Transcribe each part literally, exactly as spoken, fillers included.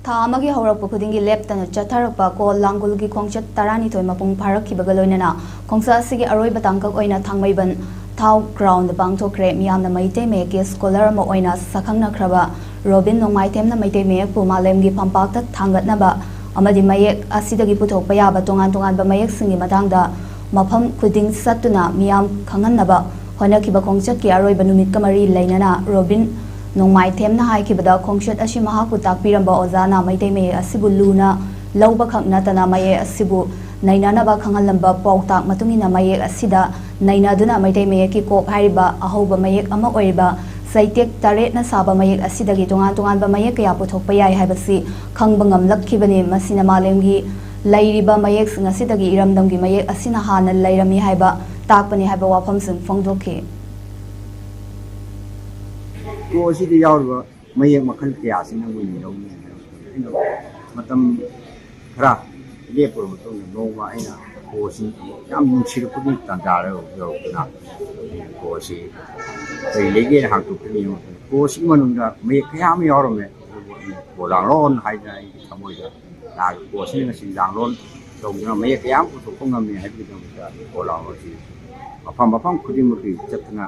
ꯊꯥ ꯑꯃꯒꯤ ꯍꯧꯔꯛꯄ ꯈꯨꯗꯤꯡꯒꯤ ꯂꯦꯞꯇꯅ ꯆꯠꯊꯔꯛꯄ ꯀꯣꯜ ꯂꯥꯡꯒꯣꯜꯒꯤ ꯈꯣꯡꯆꯠ ꯇꯔꯥꯅꯤꯊꯣꯏ ꯃꯄꯨꯡ ꯐꯥꯔꯛꯈꯤꯕꯒ ꯂꯣꯏꯅꯅ ꯈꯣꯡꯆꯠ ꯑꯁꯤꯒꯤ ꯑꯔꯣꯏꯕ ꯇꯥꯡꯀꯛ ꯑꯣꯏꯅ ꯊꯥꯡꯃꯩꯕꯟ ꯊꯥꯎ ꯒ꯭ꯔꯥꯎꯟꯗ ꯄꯥꯡꯊꯣꯛꯈ꯭ꯔꯦ꯫ ꯃꯤꯌꯥꯝꯅ ꯃꯩꯇꯩ ꯃꯌꯦꯛꯀꯤ ꯁ꯭ꯀꯣꯂꯔ ꯑꯃ ꯑꯣꯏꯅ ꯁꯛꯈꯪꯅꯈ꯭ꯔꯕ ꯔꯣꯕꯤꯟ ꯅꯣꯡꯃꯥꯏꯊꯦꯝꯅ ꯃꯩꯇꯩ ꯃꯌꯦꯛꯄꯨ ꯃꯥꯂꯦꯝꯒꯤ ꯐꯝꯄꯥꯛꯇ ꯊꯥꯡꯒꯠꯅꯕ ꯑꯃꯗꯤ ꯃꯌꯦꯛ ꯑꯁꯤꯗꯒꯤ ꯄꯨꯊꯣꯛꯄ ꯌꯥꯕ ꯇꯣꯉꯥꯟ ꯇꯣꯉꯥꯟꯕ ꯃꯌꯦꯛꯁꯤꯡꯒꯤ ꯃꯇꯥꯡꯗ ꯃꯐꯝ ꯈꯨꯗꯤꯡ ꯆꯠꯇꯨꯅ ꯃꯤꯌꯥꯝ ꯈꯪꯍꯟꯅꯕ ꯍꯣꯠꯅꯈꯤꯕ ꯈꯣꯡꯆꯠꯀꯤ ꯑꯔꯣꯏꯕ ꯅꯨꯃꯤꯠꯀ ꯃꯔꯤ ꯂꯩꯅꯅ ꯔꯣꯕꯤꯟ ꯅꯣꯡꯃꯥꯏꯊꯦꯝꯅ ꯍꯥꯏꯈꯤꯕꯗ, ꯈꯣꯡꯆꯠ ꯑꯁꯤ ꯃꯍꯥꯛꯄꯨ ꯇꯥꯛꯄꯤꯔꯝꯕ ꯑꯣꯖꯥꯅ ꯃꯩꯇꯩ ꯃꯌꯦꯛ ꯑꯁꯤꯕꯨ ꯂꯨꯅ ꯂꯧꯕꯈꯛ ꯅꯠꯇꯅ ꯃꯌꯦꯛ ꯑꯁꯤꯕꯨ ꯅꯩꯅꯅꯕ ꯈꯪꯍꯜꯂꯝꯕ ꯄꯥꯎꯇꯥꯛ ꯃꯇꯨꯡ ꯏꯟꯅ ꯃꯌꯦꯛ ꯑꯁꯤꯗ ꯅꯩꯅꯗꯨꯅ ꯃꯩꯇꯩ ꯃꯌꯦꯛꯀꯤ ꯀꯣꯛ ꯍꯥꯏꯔꯤꯕ ꯑꯍꯧꯕ ꯃꯌꯦꯛ ꯑꯃ ꯑꯣꯏꯔꯤꯕ ꯆꯩꯇꯦꯛ ꯇꯔꯦꯠꯅ ꯁꯥꯕ ꯃꯌꯦꯛ ꯑꯁꯤꯗꯒꯤ ꯇꯣꯉꯥꯟ ꯇꯣꯉꯥꯟꯕ ꯃꯌꯦꯛ ꯀꯌꯥ ꯄꯨꯊꯣꯛꯄ ꯌꯥꯏ ꯍꯥꯏꯕꯁꯤ ꯈꯪꯕ ꯉꯝꯂꯛꯈꯤꯕꯅꯤ꯫ ꯃꯁꯤꯅ ꯃꯥꯂꯦꯝꯒꯤ ꯂꯩꯔꯤꯕ ꯃꯌꯦꯛꯁꯤꯡ ꯑꯁꯤꯗꯒꯤ ꯏꯔꯝꯗꯝꯒꯤ ꯃꯌꯦꯛ ꯑꯁꯤꯅ ꯍꯥꯟꯅ ꯂꯩꯔꯝꯃꯤ ꯍꯥꯏꯕ ꯇꯥꯛꯄꯅꯤ ꯍꯥꯏꯕ ꯋꯥꯐꯝꯁꯤꯡ ꯐꯣꯡꯗꯣꯛꯈꯤ꯫ ꯀꯣ ꯑꯁꯤꯗ ꯌꯥꯎꯔꯤꯕ ꯃꯌꯦꯛ ꯃꯈꯜ ꯀꯌꯥꯁꯤ ꯅꯪ ꯑꯣꯏꯅ ꯂꯧꯅꯤ ꯍꯥꯏꯕ ꯑꯩꯅ ꯃꯇꯝ ꯈꯔ ꯂꯦꯞꯄꯨꯔꯕ ꯃꯇꯨꯡꯗ ꯅꯣꯡꯃ ꯑꯩꯅ ꯀꯣ ꯑꯁꯤ ꯌꯥꯝ ꯅꯨꯡꯁꯤꯔꯛꯄꯒꯤ ꯇꯥꯟꯖꯥ ꯌꯧꯔꯛꯇꯨꯅ ꯀꯣ ꯑꯁꯤ ꯀꯔꯤ ꯂꯩꯒꯦꯅ ꯍꯥꯡꯇꯣꯛꯇꯨꯅ ꯌꯦꯡꯕ ꯃꯇꯝꯗ ꯀꯣ ꯑꯁꯤꯒꯤ ꯃꯅꯨꯡꯗ ꯃꯌꯦꯛ ꯀꯌꯥ ꯑꯃ ꯌꯥꯎꯔꯝꯃꯦ꯫ ꯑꯗꯨꯕꯨ ꯑꯩꯅ ꯀꯣ ꯂꯥꯡꯂꯣꯟ ꯍꯥꯏꯗꯅ ꯑꯩꯒꯤ ꯊꯃꯣꯏꯗ ꯂꯥꯛꯑꯒ ꯀꯣ ꯑꯁꯤꯅ ꯉꯁꯤ ꯂꯥꯡꯂꯣꯟ ꯇꯧꯗꯨꯅ ꯃꯌꯦꯛ ꯀꯌꯥ ꯑꯃ ꯄꯨꯊꯣꯛꯄ ꯉꯝꯃꯤ ꯍꯥꯏꯕꯒꯤꯗꯃꯛꯇ ꯀꯣ ꯂꯥꯡꯂꯣꯟꯁꯤ ꯃꯐꯝ ꯃꯐꯝ ꯈꯨꯗꯤꯡꯃꯛꯀꯤ ꯆꯠꯇꯨꯅ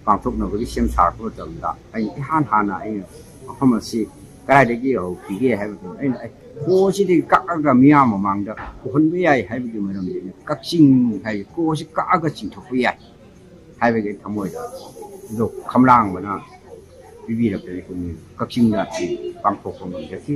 ꯄꯥꯡꯊꯣꯛꯅꯕꯒꯤ ꯁꯦꯝ ꯁꯥꯔꯛꯄ ꯃꯇꯝꯗ ꯑꯩꯅ ꯏꯍꯥꯟ ꯍꯥꯟꯅ ꯑꯩꯅ ꯃꯐꯝ ꯑꯁꯤ ꯀꯗꯥꯏꯗꯒꯤ ꯍꯧꯈꯤꯒꯦ ꯍꯥꯏꯕꯗꯨ ꯑꯩꯅ ꯑꯦ ꯀꯣ ꯑꯁꯤꯗꯒꯤ ꯀꯛꯑꯒ ꯃꯤꯌꯥꯝ ꯃꯃꯥꯡꯗ ꯎꯍꯟꯕ ꯌꯥꯏ ꯍꯥꯏꯕꯒꯤ ꯃꯔꯝꯗꯤ ꯑꯩꯅ ꯀꯛꯆꯤꯡ ꯍꯥꯏ ꯀꯣ ꯑꯁꯤ ꯀꯛꯑꯒ ꯆꯤꯡꯊꯣꯛꯄ ꯌꯥꯏ ꯍꯥꯏꯕꯒꯤ ꯊꯃꯣꯏꯗ ꯑꯗꯣ ꯈꯝꯂꯥꯡꯕꯅ ꯄꯤꯕꯤꯔꯛꯄꯗꯒꯤ ꯑꯩꯈꯣꯏ ꯀꯛꯆꯤꯡꯗ ꯑꯩ ꯄꯥꯡꯊꯣꯛꯄ ꯉꯝꯖꯈꯤ꯫